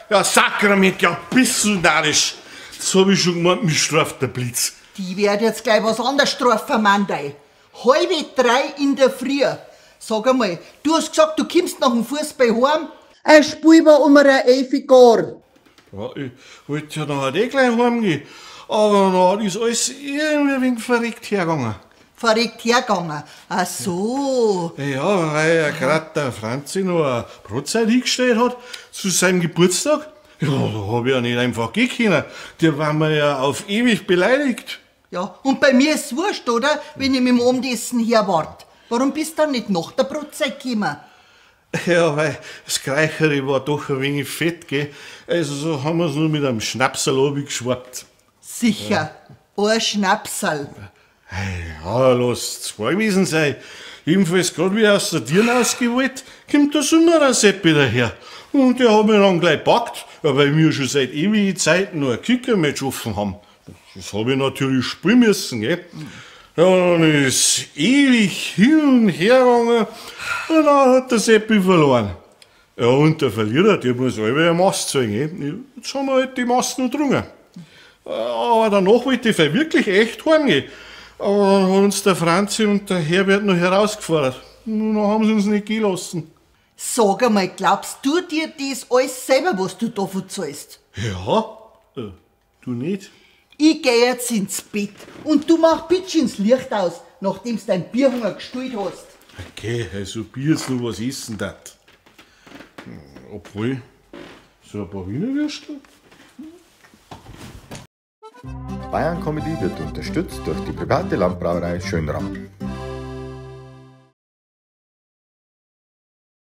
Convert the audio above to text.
Ja, Sakrament, ja, bist du narrisch. Das hab ich schon gemeint, mich straft der Blitz. Die werd jetzt gleich was anderes strafen, Mandei. 2:30 in der Früh. Sag einmal, du hast gesagt, du kommst nach dem Fußball heim. Ein Spiel war um eine 11 Uhr. Ja, ich wollte ja nachher eh gleich heimgehen. Aber dann ist alles irgendwie ein wenig verreckt hergegangen. Verreckt hergegangen? Ach so. Ja, weil ja grad der Franzi noch eine Brotzeit hingestellt hat zu seinem Geburtstag. Ja, da hab ich ja nicht einfach gehen können. Der war mir ja auf ewig beleidigt. Ja, und bei mir ist's wurscht, oder? Wenn ich mit dem Abendessen herwart. Warum bist du dann nicht nach der Brotzeit gekommen? Ja, weil das Kräuchere war doch ein wenig fett, gell? Also so haben wir's nur mit einem Schnapserl runtergeschwappt. Sicher, ja. Ein Schnapserl. Ja, lass zwei gewesen sein. Jedenfalls grad wie aus der Tür rausgewollt, kommt der Summerer Seppi daher. Und der hat mich dann gleich gepackt, ja, weil wir schon seit ewigen Zeiten noch ein Kicker-Match offen haben. Das hab ich natürlich spielen müssen, gell? Ja, dann ist ewig hin und her gegangen und dann hat der Seppi verloren. Ja, und der Verlierer, der muss alle eine Mast zahlen, gell? Jetzt haben wir halt die Mast noch getrunken. Aber danach wollte ich wirklich echt heimgehen. Aber dann hat uns der Franzi und der Herbert noch herausgefordert. Und dann haben sie uns nicht gehen lassen. Sag einmal, glaubst du dir das alles selber, was du da verzeihst? Ja, du nicht? Ich geh jetzt ins Bett und du mach bitte ins Licht aus, nachdem du dein Bierhunger gestillt hast. Okay, also Bier ist nur was essen dat. Obwohl, so ein paar Wiener Würstel? Bayern Comedy wird unterstützt durch die private Landbrauerei Schönram.